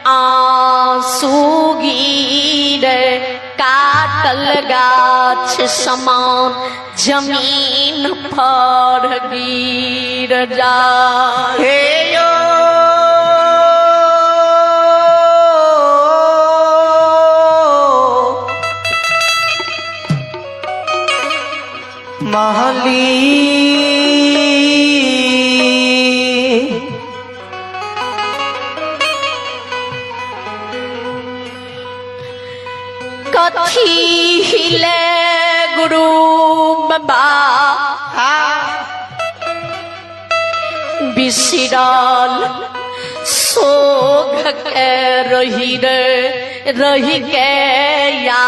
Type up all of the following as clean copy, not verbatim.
आंसू गिरे काटल गाछ समान जमीन पर गिर जा। हे यो महली कथी हिले गुरु बाबा बिसरल सोग के रही रे रही के या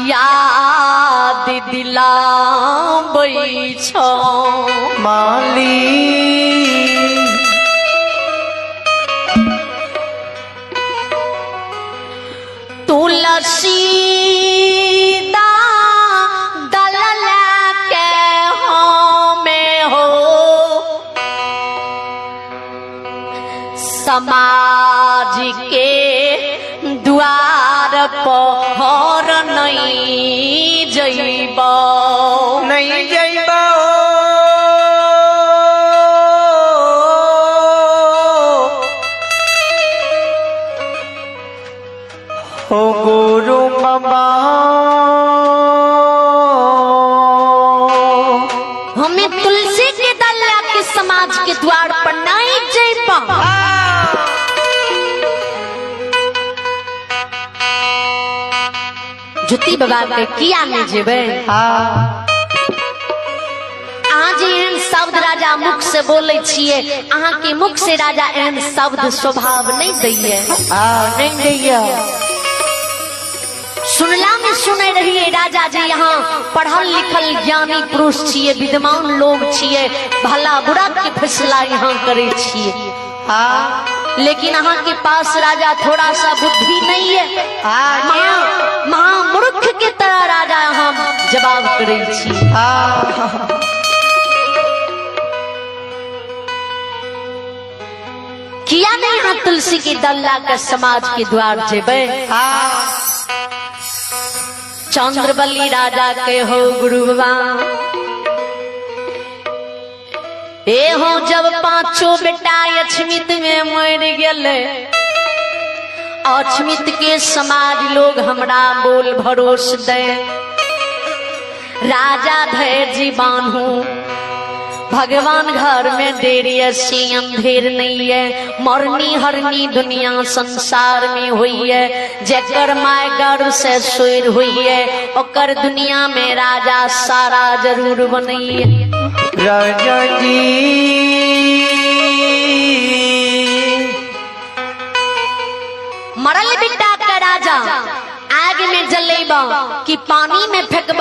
याद दिलाबै छौ। माली तुलसी दलला के हमें हो समाज के द्वार पर नहीं जइब, नहीं जइब। हो गुरु बाबा हमें तुलसी के दल के समाज के द्वार पर नहीं जइब। ज्योति बाबा के किया नहीं जेबे। अहाँ जे एहन शब्द राजा मुख से बोले छिए, अहाँ के मुख से राजा एहन शब्द स्वभाव नहीं दैये, नहीं दैये। सुनला में सुने रहिए राजा जी यहाँ पढ़ल लिखल ज्ञानी पुरुष छिए, विद्वान लोग छिए, भला बुरा के फैसला यहाँ करे छिए। लेकिन अहाँ के पास राजा थोड़ा सा बुद्धि नहीं है, महामूर्ख के तरह राजा यहाँ जवाब करे छिए। किया नहीं यहाँ तुलसी के दल्ला के समाज के द्वार जेबे। चंद्रबली राजा के हो गुरु बाबा ए हो जब पांचों बेटा अछमित में मर गेले, अछमित के समाज लोग हमरा बोल भरोस दे, राजा धैर्य बान्हू भगवान घर में देरी ऐसी अंधेर नहीं है, मरनी हरनी दुनिया संसार में हुई है, जेकर my गर्भ से सोर हुई है ओकर दुनिया में राजा सारा जरूर बनई है। राजा जी मरल बेटा का राजा आग में जलेब कि पानी में फेंकब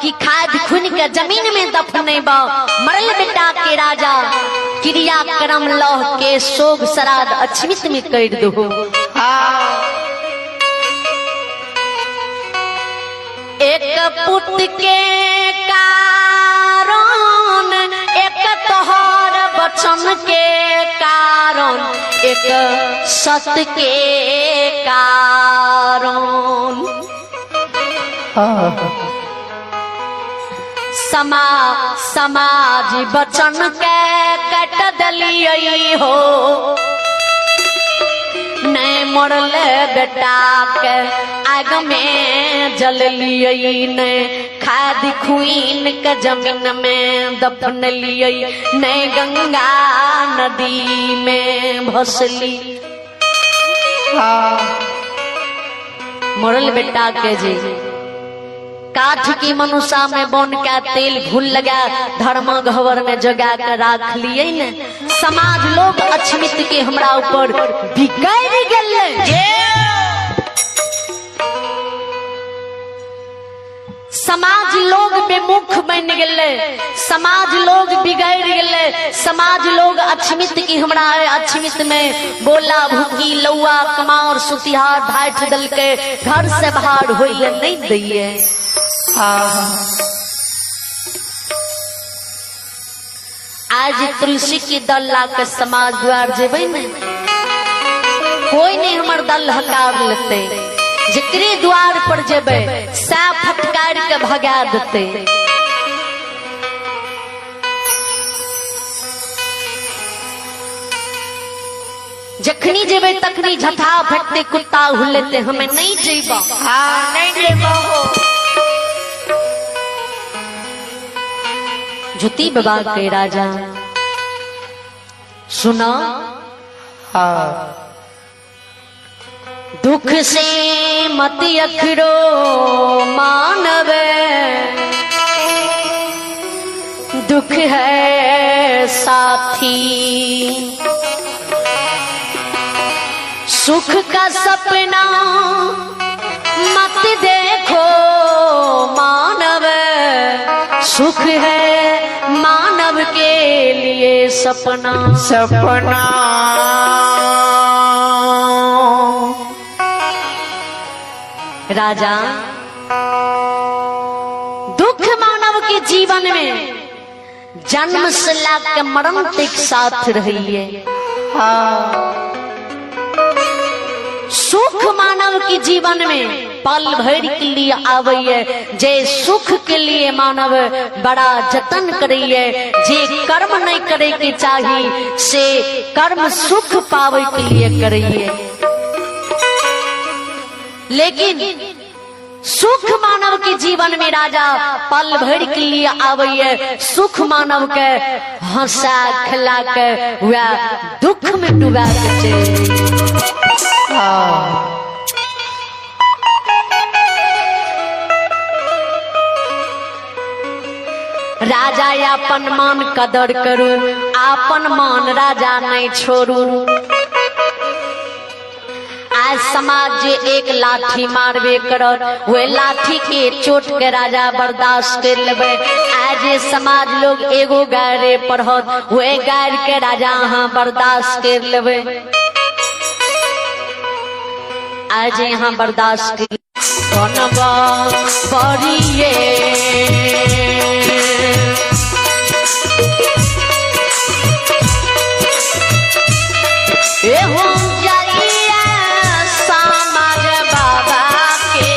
कि खाद खुन के जमीन में दफनेब, मरल बेटा के राजा क्रिया कर्म लह के शोक श्राद्ध अछमित में कर दो। एक पुत के कारण, एक तोहर बचन के कारण, एक सत के कारण। समाज बचन के कट दलियै हो, नहीं मरले बेटा के आग में जल लियै, नहीं खाद खुइन के जमीन में दफन लियै, नहीं गंगा नदी में भसली। मरल बेटा के जी काठ की मनुषा में बन के तेल घुल लगा धर्मा घवर में जगा के राख लिए ने, समाज लोग अछमित के हमरा ऊपर बिगड़ गेले। समाज लोग बेमुख बन गेले, समाज लोग बिगड़ गेले, समाज लोग अछमित की हमरा अछमित में बोला भूखी लौआ कमार सुतिहार ढाठ दल के घर से बाहर होइले नहीं दैये। आज तुलसी की दल ला के समाज द्वार जेबै ने, कोई नहीं हमर दल हकार लेते, जकरे द्वार पर जेबै सै फटकार के भगा देते। जखनी जेबै तखनी झटा फेंकते कुत्ता हुलेते, हमें नहीं जेबा। हाँ नहीं जेबा हो। जुती बाबा के राजा सुना। हाँ दुख से मत अखरो मानव, दुख है साथी, सुख का सपना मत देखो मानव, सुख है मानव के लिए सपना। सपना राजा दुख मानव के जीवन में जन्म से लाके मरण तक साथ रही है। हाँ सुख मानव के जीवन में पल भर के लिए आवैये, जे सुख के लिए मानव बड़ा जतन करैये, जे कर्म नहीं करे के चाही से कर्म सुख पावे के लिए करैये। लेकिन सुख मानव के जीवन में राजा पल भर के लिए आवैये, सुख मानव के हंसा खिला के वह दुख में डुबा के चल। हाँ राजा अपन मान कदर करू, आपन मान राजा नहीं छोड़ू। आज समाज जे एक लाठी मारबे करत, वह लाठी के चोट के राजा बर्दाश्त कर लेबे। आज जे समाज लोग एगो गारे पढ़त, वह गार के राजा अहाँ बर्दाश्त कर लेबे। आज यहाँ बर्दाश्त कर बनबा पड़िए। ए हो जाइए समाज बाबा के।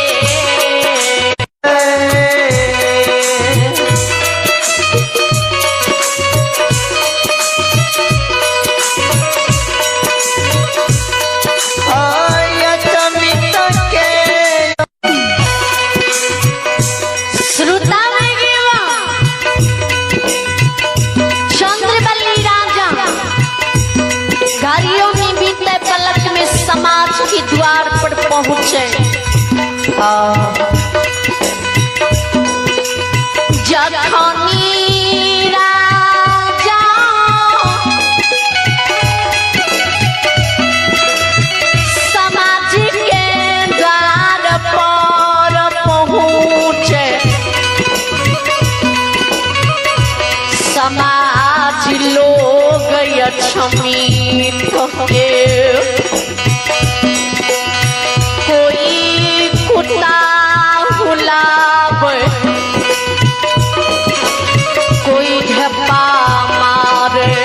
के श्रोता में गिवा चंद्रबली राजा गाड़ियों में बीते पलक में समाज के द्वार पर पहुंचे। हाँ जखनी राजा समाज के द्वार पर पहुँचे, समाज लोग अक्षमित के कोई कुत्ता हुलावे, कोई झप्पा मारे,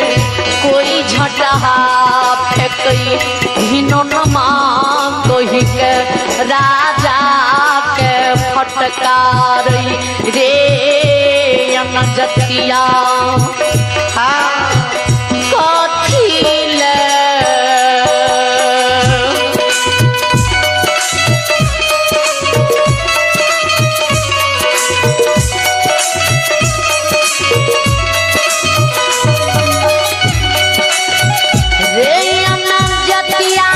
कोई झटहा फेंकई, हिनो नमा कही के राजा के फटकार रे अनजतिया। हाँ कथी ले रे अनजतिया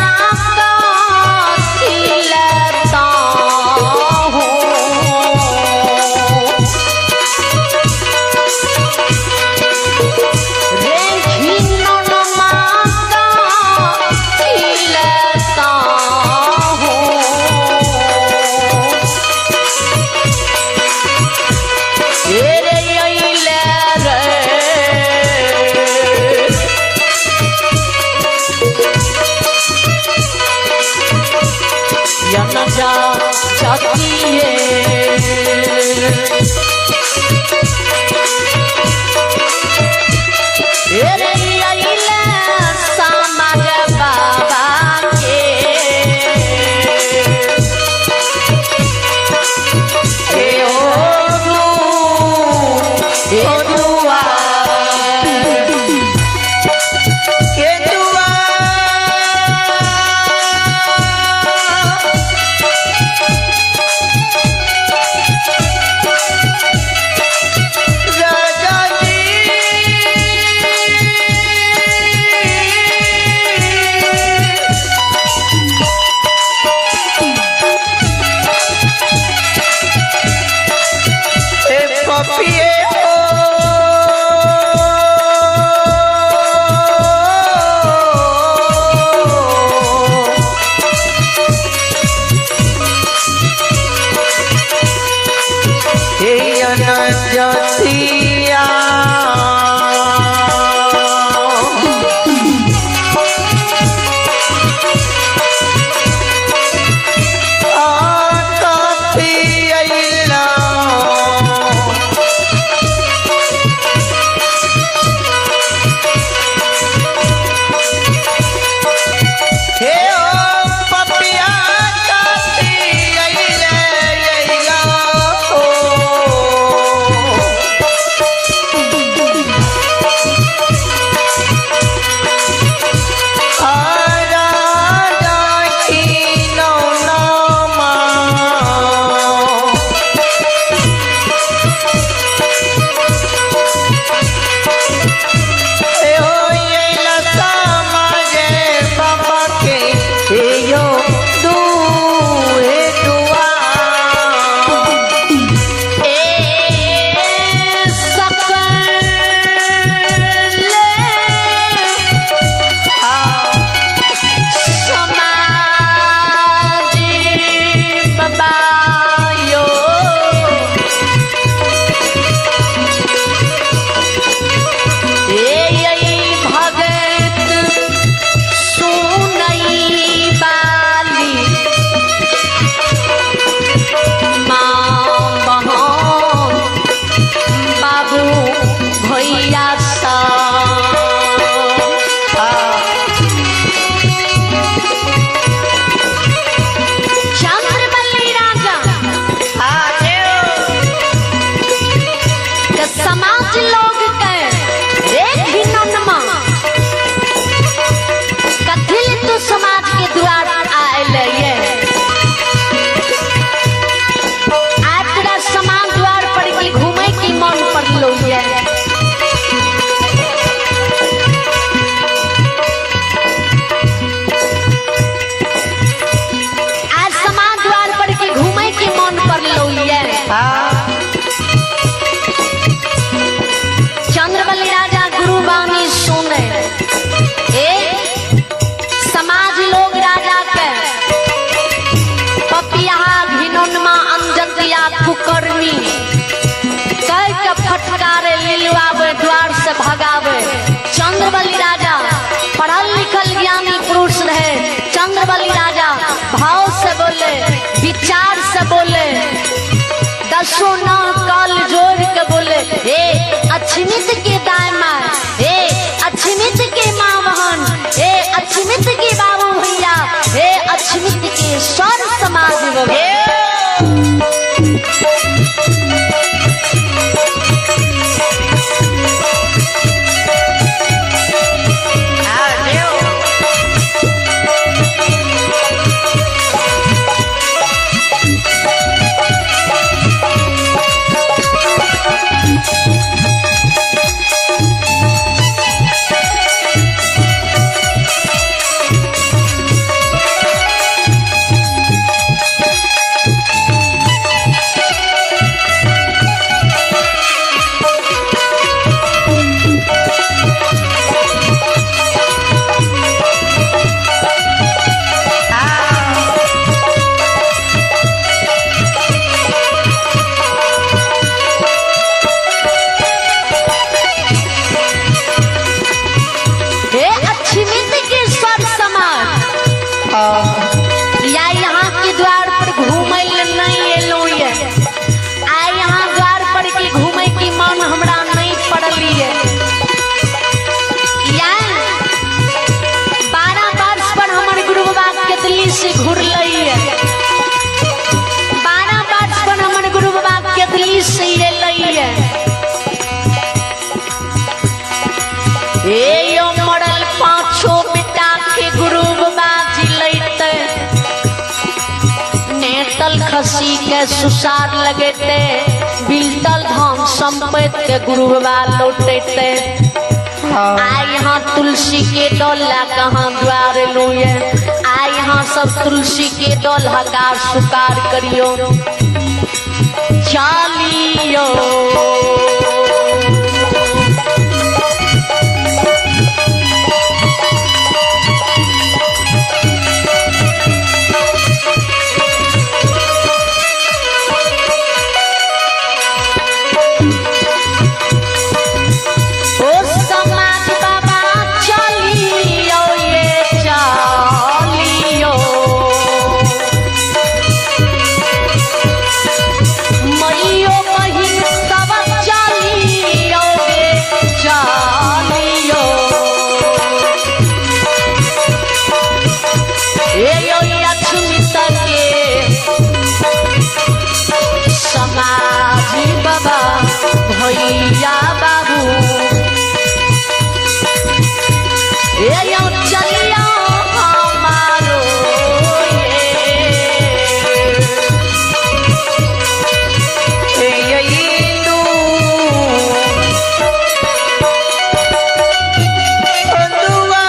कथी ले ताहू। रे घिनौन माता खिलता हूँ। रे अइले रे यन जा जातिए। रे अइले समाज बाबा के। जतिया। आ कथी अइला। हे ओ पपिया कथी अइले अइला हो। आ राजा की नौनामा। ए हो अइला समाजे बाबा के हे यो दूहे दुआ। ए सकल समाज बबायो, ए यई भगत सुनई बाली माँ बहन बाबू भैया सा। चंद्रबली राजा के समाज लोग के रे घिनौनमा, कथिल तू समाज के द्वार आयल ये, आज तोरा समाज द्वार पर की घूमे की मन पड़लो ये। आज समाज द्वार पर की घूमे की मन पड़लो ये। चंद्रबली राजा गुरुवाणी सुने, ए समाज लोग राजा के पपिया घिनौनमा अंजतिया कुकर्मी कह के फटकारे लिलवावे, द्वार से भगावे। चंद्रबली राजा पढ़ल लिखल ज्ञानी पुरुष रहे। चंद्रबली राजा भाव से बोले, विचार से बोले, दसो नौ काल जोड़ के बोले, हे अछमित के दाय माँ, हे अछमित के माँ बहन, हे अछमित के बाबू भैया, हे अछमित के सर समाज बाबा। हे अछमित के सर समाज, या यहाँ के द्वार पर घूमे ले नहीं एलो ये, आ यहाँ द्वार पर के घूमे की मन हमरा नहीं पड़ली ये। या 12 वर्ष पर हमर गुरु बाबा के दिल्ली से घुरलै ये, 12 वर्ष पर हमर गुरु बाबा के दिल्ली से एलै ये। ए यो मरल पाँचो बेटा के गुरु बाबा जिलैते, नेतल खसी के सुसार लगेते, बिलतल धान संपैत के गुरु बाबा लौटेते। आ यहाँ तुलसी के डोला कहाँ द्वार लुए, आ यहाँ सब तुलसी के डोला का सुकार करियो चालियो। ए यो लक्ष्मी के समाज बाबा भैया बाबू ए यो चलियो हमारो ये। हे इंदू दुआ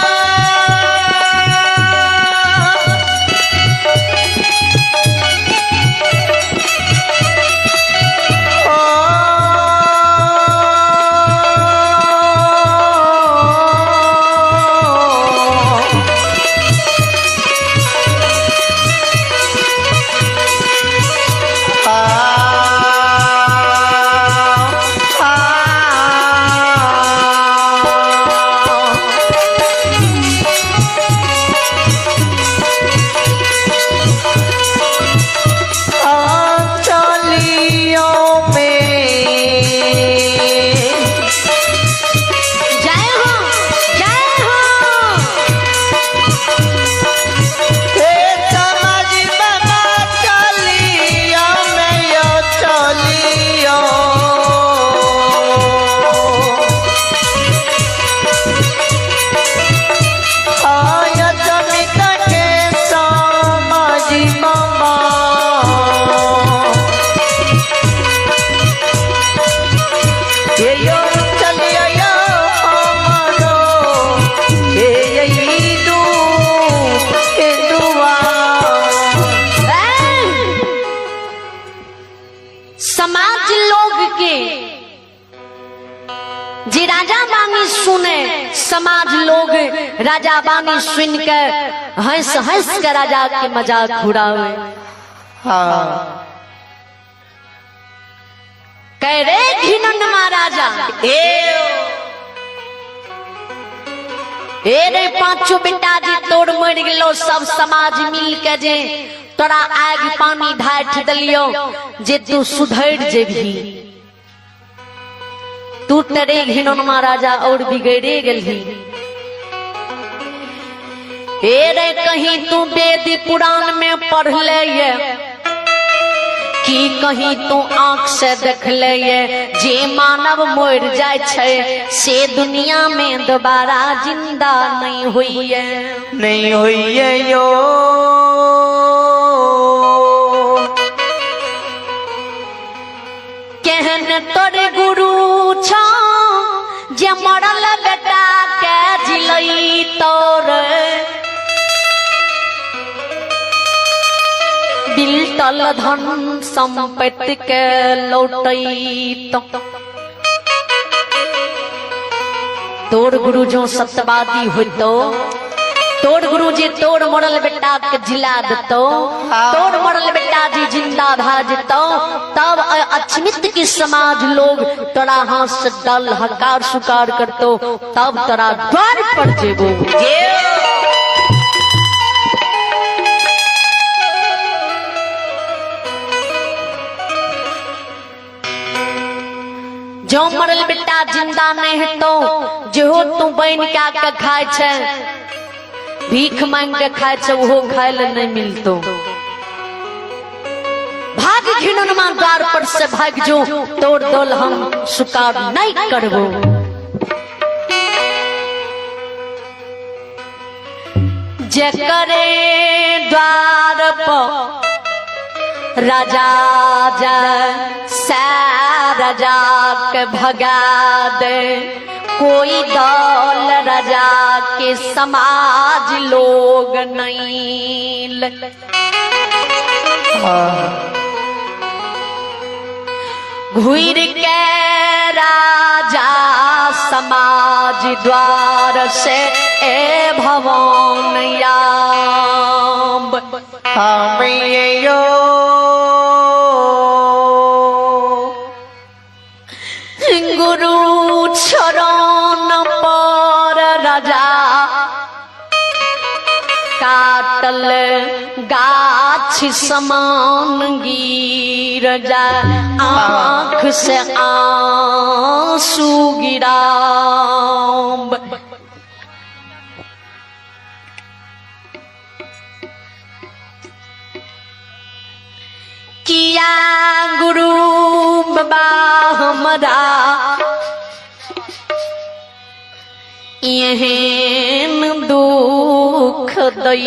चलियो में जय हो, जय हो। हे समाज बाबा चलियो मैं यो चलियो आया चमित के समाज बाबा हे यो चलियो यो हमारो हे दू हे दुआ समाज लोग के जे राजा बानी सुने, समाज लोग राजा बानी सुन के हंस हंस के राजा के मजाक उड़ावे। हाँ कह रे घिनन महाराजा, ए रे पांचों बेटा जी तोड़ मर गेलो, सब समाज मिल के जे तोरा आग पानी ढाठ दलियो जे तू सुधर जेबही। तू तरे घिनन महाराजा और बिगड़े गेलही। ए रे कहीं तू वेद पुराण में पढ़ ले ये कि कहीं तू आंख से देख ले ये, जे मानव मर जाय छै से दुनिया में दोबारा जिंदा नहीं हुई है। नहीं हुई है यो केहन तोर गुरु छो जे मरल बेटा के जिलई तोर बिलटल धन संपत्ति के लौटई तो। तोर गुरु जो सत्यवादी होतो, तोर गुरु जी तोर मरल बेटा के जिला देतो, तोर मरल बेटा जी जिंदा भा जेतो, तब अछमित की समाज लोग तोरा हाथ से डल हकार सुकार करतो, तब तोरा द्वार पर जेबो। जो मरल बेटा जिंदा नहीं हेतो, जेहो तू बन के आके खाय छे, भीख मांग के खाय छे, ओहो खाय ले नहीं मिलतो। भाग घिनौनमा द्वार पर से भाग जो, तोर दल हम स्वीकार नहीं करबो। जकरे द्वार पर राजा जा सा राजा के भगा दे, कोई दल राजा के समाज लोग नहीं। घुर के राजा समाज द्वार से ए भवन याब। यो गुरु चरण पर राजा काटल गाछ समान गिर जा, आँख से आंसू गिराब। किया गुरु बाबा हमरा एहन दुख दै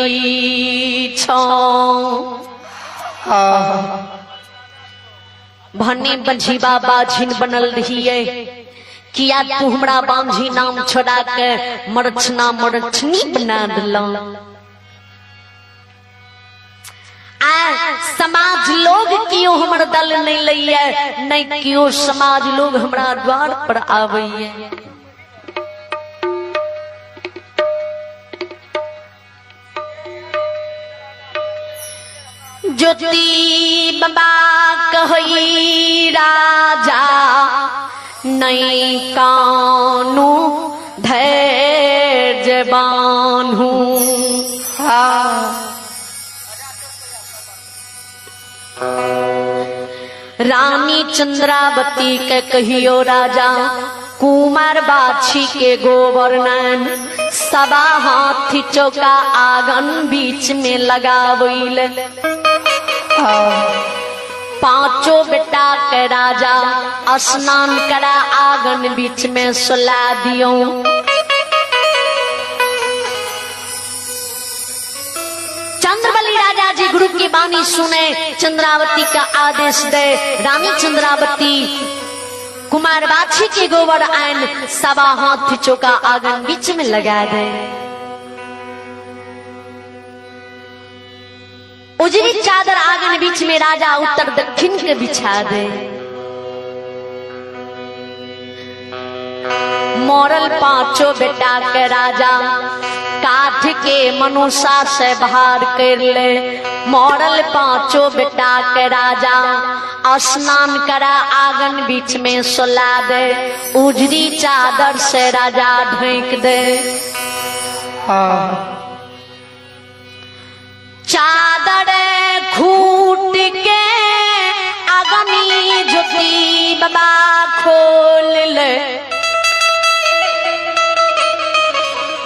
छौ। भने बझिबा बाझिन बनल रहिए, किया तू हमरा बांझी नाम छोड़ा के मरछना मरछनी बना दिल। आ समाज लोग क्यों हमर दल नहीं लैये, नहीं क्यों समाज लोग हमरा द्वार पर आबैये। ज्योति बाबा कहई राजा नहीं कानू धैर्य बान्हू। रानी चंद्रावती के कहियो राजा कुमार बाछी के गोबर नैन सवा हाथी चौका आंगन बीच में लगावैल। पांचों बेटा के राजा स्नान करा आंगन बीच में सुला दियो। चंद्रबली राजा जी गुरु की बानी सुने, चंद्रावती का आदेश दे। रानी चंद्रावती कुमार बाछी के गोबर आन सवा हाथ चौका आंगन बीच में लगा दे। उजरी चादर आंगन बीच में राजा उत्तर दक्षिण के बिछा दे। मरल पांचों बेटा के राजा काठ के मनुषा से बाहर कर ले। मरल पांचों बेटा के राजा स्नान करा आंगन बीच में सुला दे। उजरी चादर से राजा ढक दे। चादर खूट के अगनी ज्योति बाबा खोल ले।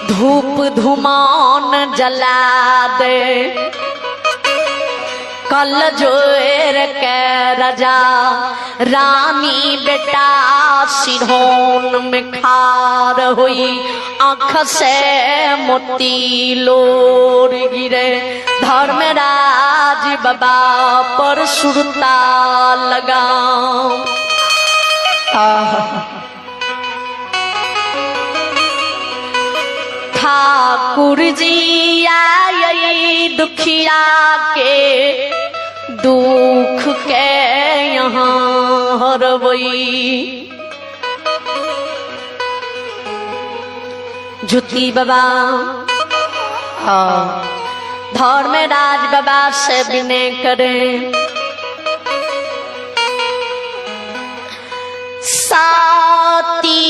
धूप धुमान जला दे। कल जोर के राजा रानी बेटा सिरहोन में खार हुई। आँख से मोती लोर गिरे। धर्मराज बाबा पर सुरता लगा। ठाकुर जी आए दुखिया के दुख के यहाँ हरवई। ज्योति बाबा धर्मराज बाबा से विनय करे। साती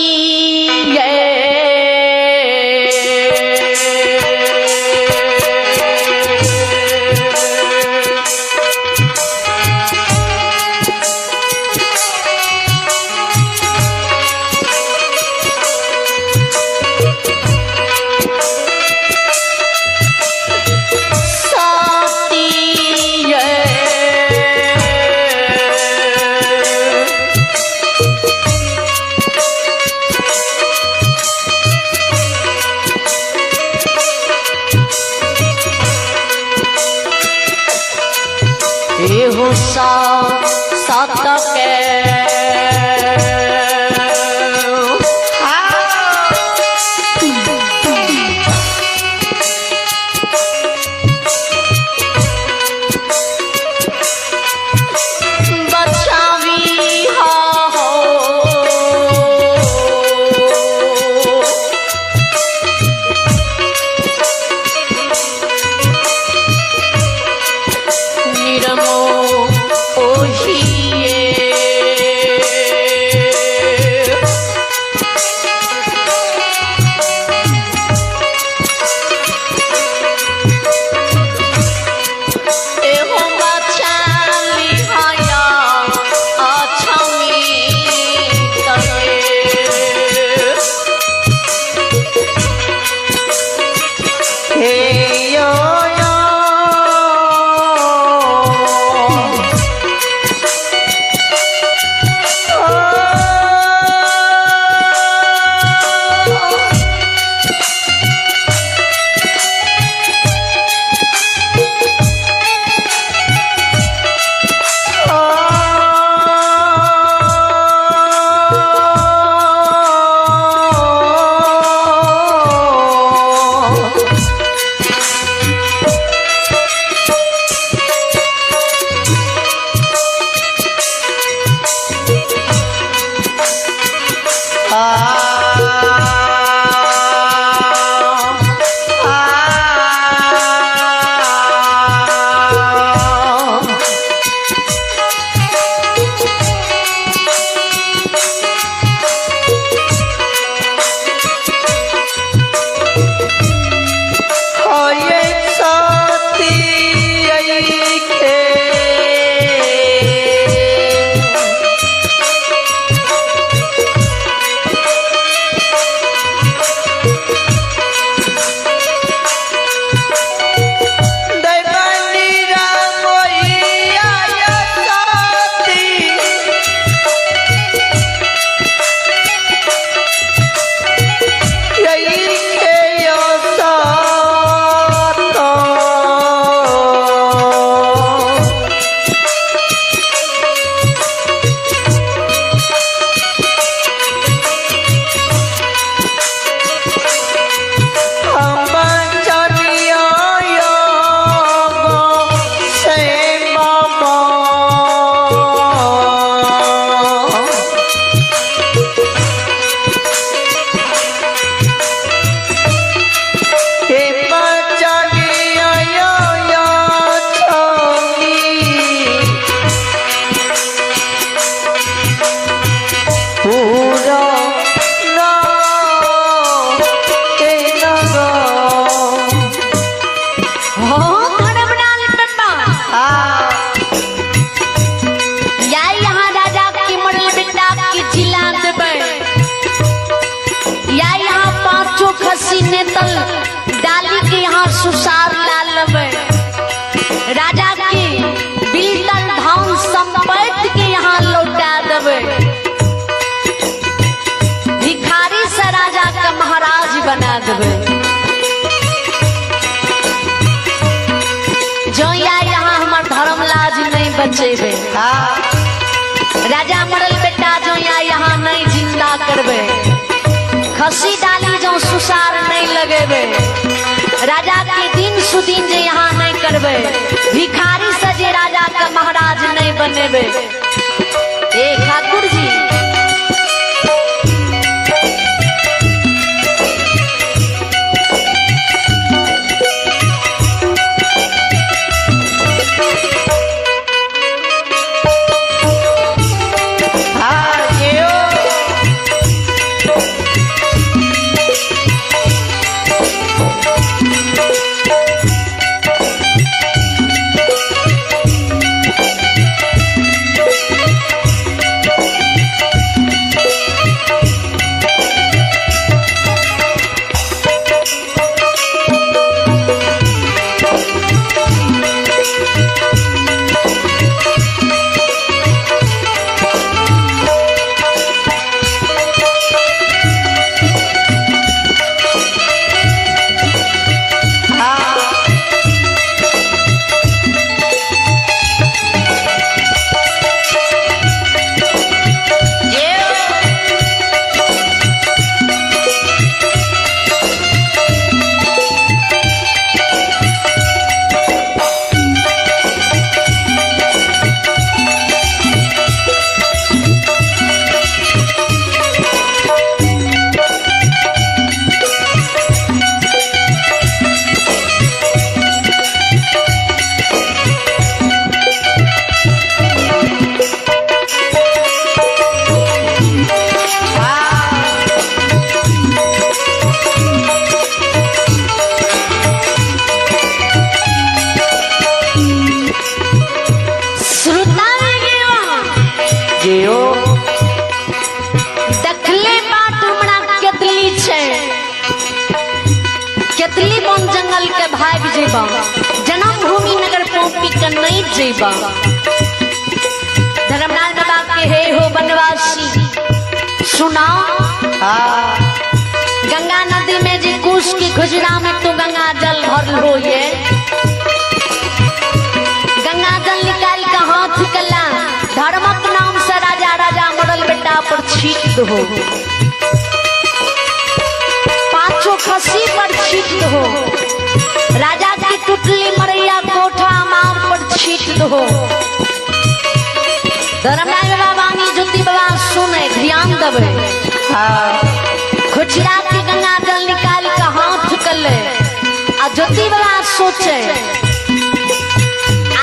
सत के बचावी हो। निरमो ओहिए। बना देबै। जो या यहाँ हमर धर्म लाज नहीं बचेबे। राजा मरल बेटा जो या यहाँ नहीं जिंदा करबे। खसी डाली जो सुसार नहीं लगेबे। राजा के दिन सुदिन जे यहाँ नहीं करबे। भिखारी से जे राजा का महाराज नहीं बनेबे। ए ठाकुर जी देखले बात हमरा केतली छै, केतली वन जंगल के भाग जेबा, जन्मभूमि नगर पौपी के नहीं जेबा। धर्मराज बाबा के हे हो बनवासी सुनाओ, गंगा नदी में जे कुश की खुजरा में तो गंगा जल भर लो, ये गंगा जल निकाल के हाथ कला धर्मक नाम से राजा राजा मरल बेटा पर छीट दो, पांचों खसी पर छीट दो, राजा की टुटली मरैया कोठा मार पर छीट दो। धर्मराज बाबा वाणी ज्योति बाबा सुने ध्यान दबे, खुचरा के गंगा जल निकाल के हाथ कले आ ज्योति बाबा सोचे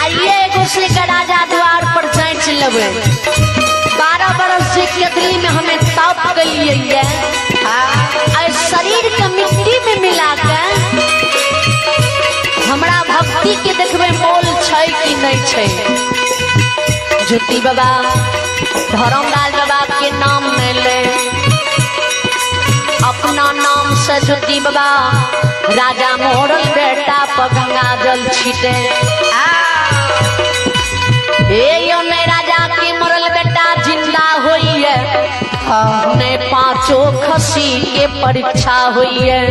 आइए एगो से के राजा द्वार पर जांच लेबे। 12 बरस से केतली में हमें ताप गई शरीर के मिट्टी में मिला के हमरा भक्ति के देखबे मोल छै कि नहीं छै। ज्योति बाबा धर्मराज बाबा के नाम नहीं ले, अपना नाम से ज्योति बाबा राजा मोरल बेटा पर गंगा जल छीटे। ए यो ने राजा के मरल बेटा जिंदा होई है, ने पांचों खसी के परीक्षा हुई है,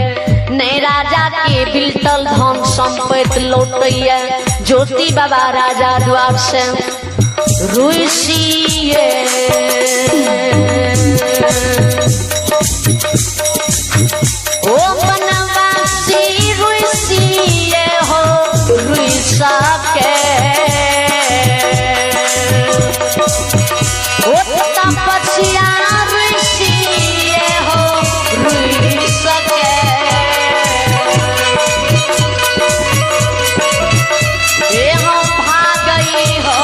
ने राजा के बिलटल धन संपत्ति लौटैया। ज्योति बाबा राजा द्वार से रुसिए ओ बनवासी रुसिए हो रुसा के ओ तपस्या रुसिए हो रुसा के ए हम भागई हो।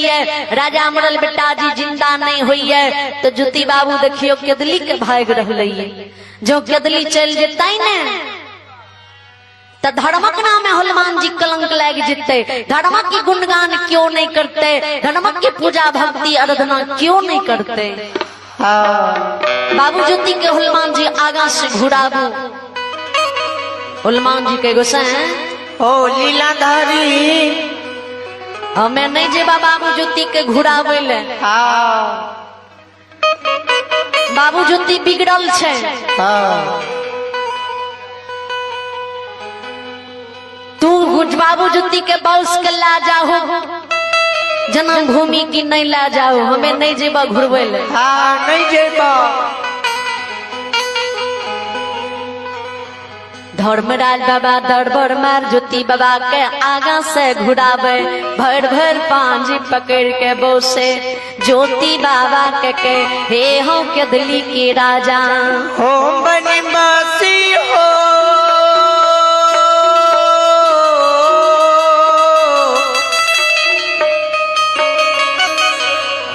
जाइए, राजा मरल बेटा जी जिंदा नहीं होइए, तो ज्योति बाबू देखियो केदली के भाग रहलै। जो केदली चल जेतै ने तो धर्मक नाम में हनुमान जी कलंक लाग जेतै। धर्मक की गुणगान क्यों नहीं करते, धर्मक की पूजा भक्ति आराधना क्यों नहीं करते। बाबू ज्योति के हनुमान जी आगा से घुराबू। हनुमान जी के गोसाई ओ लीलाधारी, हमें नहीं जेबा बाबू ज्योति के घुराबै ले। बाबू ज्योति बिगड़ल छै। तू बाबू ज्योति के बौस के ला जाहू जन्मभूमि की नहीं ला जाओ, हमें नहीं जेबा घुरबै ले। हाँ, नहीं जेबा। धर्मराज बाबा दरबार मार ज्योति बाबा के आगा से घुरावे, भर भर पांजी पकड़ के बोसे ज्योति बाबा के हे हो केदली के राजा। हो बनवासी हो,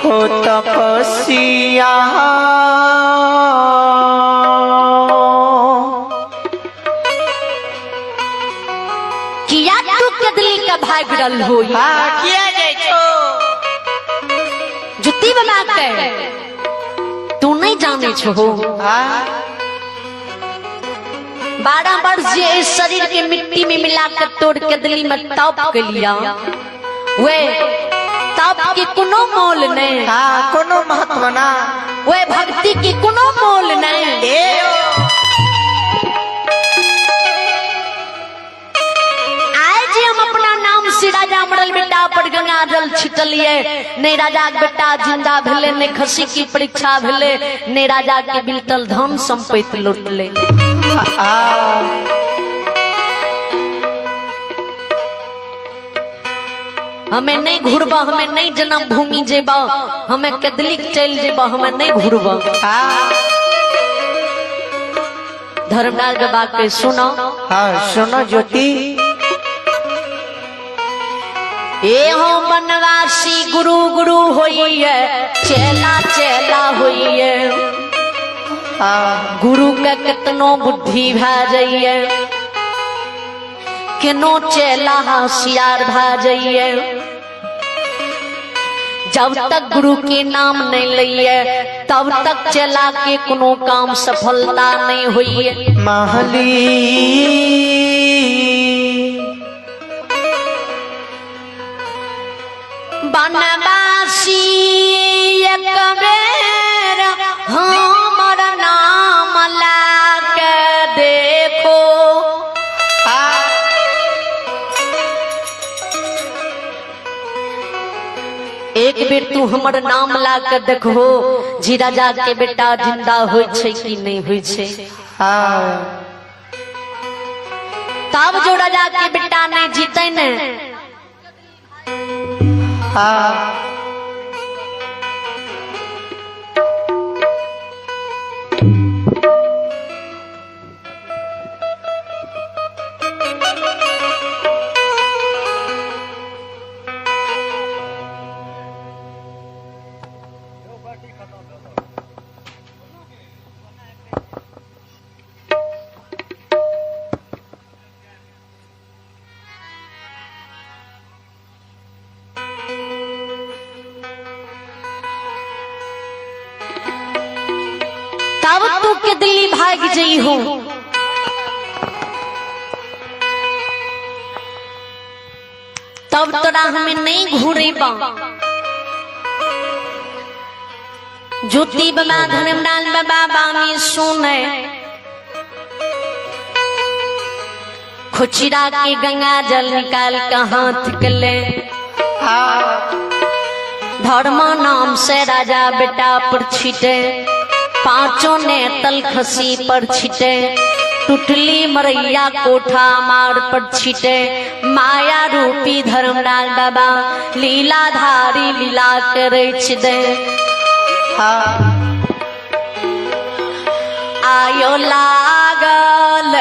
हो तपस्या किया तू केदली का भाग रल हो। हाँ, किया जाए छो जुत्ती बना के तू नहीं जाने छो। हाँ। 12 वर्ष जे इस शरीर के मिट्टी में मिलाकर तोड़ केदली में तप के लिया, वे तप के कोनो मोल नहीं। हाँ, कोनो महत्व ना। वे भक्ति के कोनो मोल नहीं। ए आज हम अपना नाम से राजा मरल बेटा पर गंगा जल छिटलिए, नहीं राजा के बेटा जिंदा भेले, नहीं खसी की परीक्षा भेले, नहीं राजा के बिलटल धन संपत्ति लौटले। हमें नहीं घुरबा, हमें नहीं जन्मभूमि जेबा, हमें केदली चल जेबा, हमें नहीं घुरबा। धर्मराज बाबा के सुनो। हाँ, सुनो ज्योति। ए हो बनवासी गुरु गुरु होइए, चेला चेला होइए। गुरु के कितनो बुद्धि भा जाइए, केनो चेला होशियार भा जाइए। जब तक गुरु के नाम नहीं लइए तब तक चेला के कोनो काम सफलता नहीं होइए। महली बनवासी एक बेर हमर नाम ला के देखो। एक बेर तू हमर नाम ला के देखो जी राजा के बेटा जिंदा होई छै कि नहीं होई छै। तब जो राजा के बेटा नहीं जीते ने। तब तू के दिल्ली भाग जई हो। तब तोरा हमें नहीं घूरेबा। ज्योति बाबा धर्मलाल बाबा बामी सुने खुचरा के गंगा जल निकाल के हाथ के ले। धर्म नाम से राजा बेटा पर छिटे, पांचों ने तलखसी पर छिटे, टुटली मरैया कोठा मार पर छिटे। माया रूपी धर्मलाल बाबा लीलाधारी लीला करे दे। आयो लागल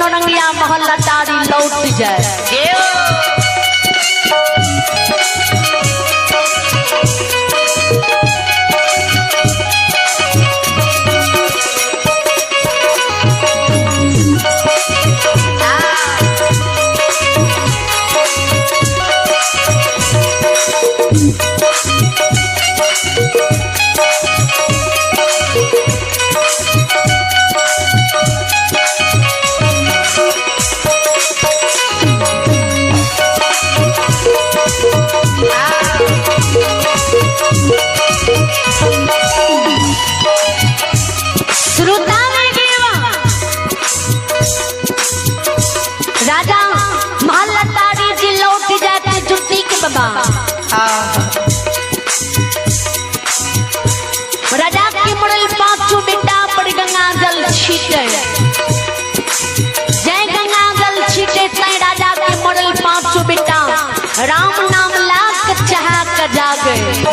नौरंगिया महल अटारी लौट जाए। श्रोता में गेवा राजा महल अटारी जी लौट जाते जुती के बाबा। राजा के मुरल पांचों बेटा पर गंगा जल छीटे, जय गंगा जल छीटे तय राजा के मुरल पांचों बेटा राम नाम लाख चाह के जागे।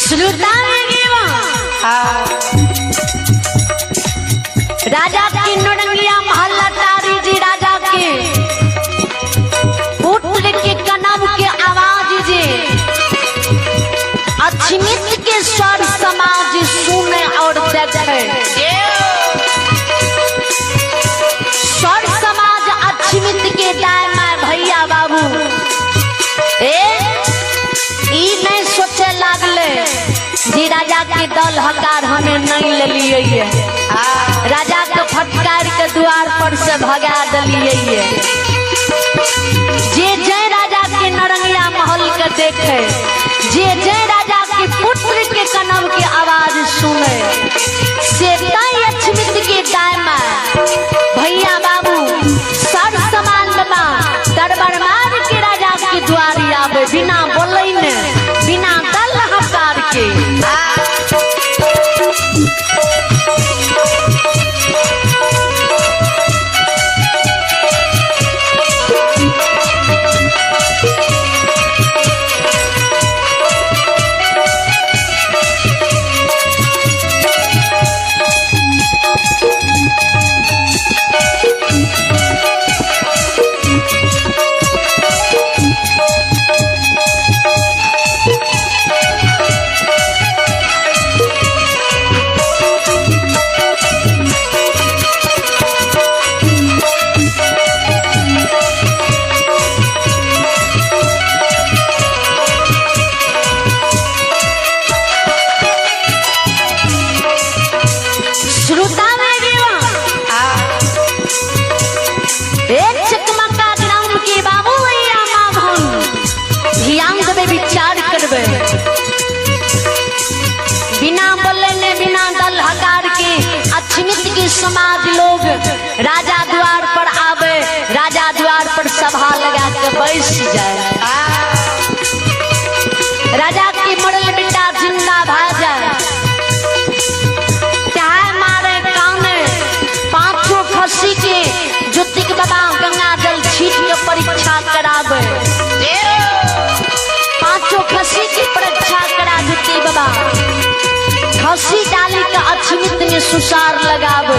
श्रोता में गेवा राजा की नौरंगिया महल अटारी जी राजा के पुत्र के कनव के आवाज जे अछमित के स्वर समाज सुने और देखे। स्वर समाज अछमित के दाय my भैया बाबू ए ई नहीं सोचे लागले जी राजा के दल हकार हमें नहीं लेलिए, राजा के फटकार के द्वार पर से भगा दिलिए। जे जय राजा के नरंगिया महल के देखे, जे जय राजा के पुत्र के कनव के आवाज सुने, से तय अछमित के दाय my भैया बाबू सर समान बाबा दरबार मार के राजा के द्वारी आवे बिना बोलैने बिना दल हकार के। श्रोता में गेवा एक चकमका ग्राम के बाबू भैया माँ भन ध्यान देवे विचार करबे बिना बोले ने बिना दल हकार के अछमित के समाज लोग राजा द्वार पर आवे, राजा द्वार पर सभा लगा के बैस जाए। राजा की मरल बेटा जिंदा भा जाए, चाहे मारे काने पांचों खसी के ज्योति के बाबा गंगा जल छीट के परीक्षा करावे, पांचों खसी की परीक्षा करा ज्योति बाबा खसी डाली के अछमित में सुसार लगावे।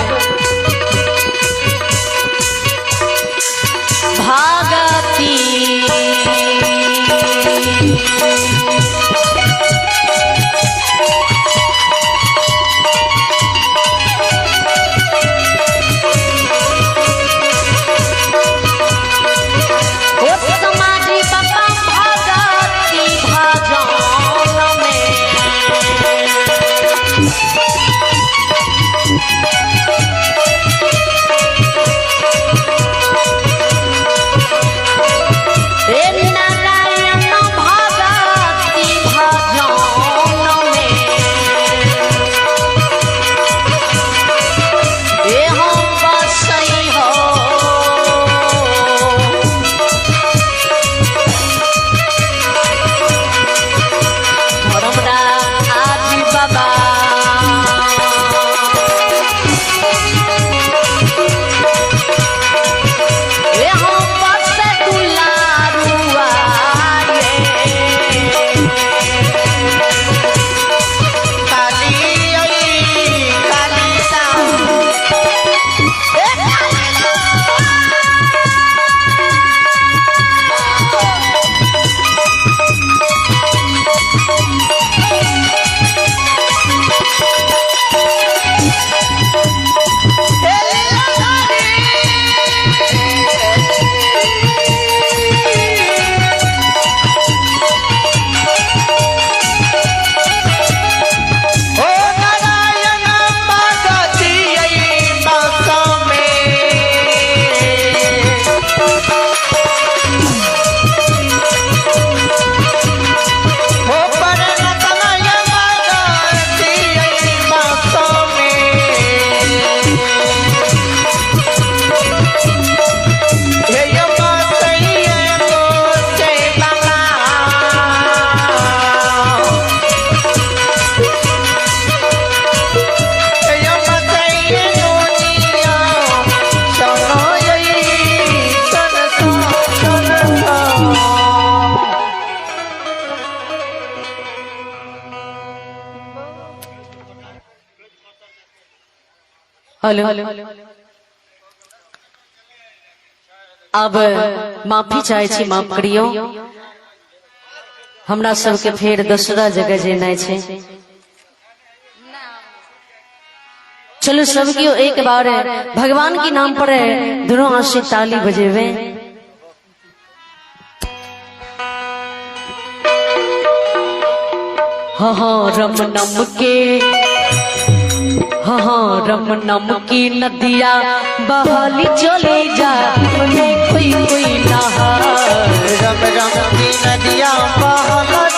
भागती ओ समाजी बाबा भगती भजन में। हेलो, अब माफी चाहे छी, माफ करियो, हमरा सबके फेर दोसरा जगह जेनाइ छै। चलो सब केओ एक बार भगवान के नाम पर दोनों हाथ से ताली बजेवे। हाँ हाँ रम नम के, हाँ हाँ रम नम की नदिया बहाली चले जा, में कोई कोई नहा। रम रम की नदिया बहल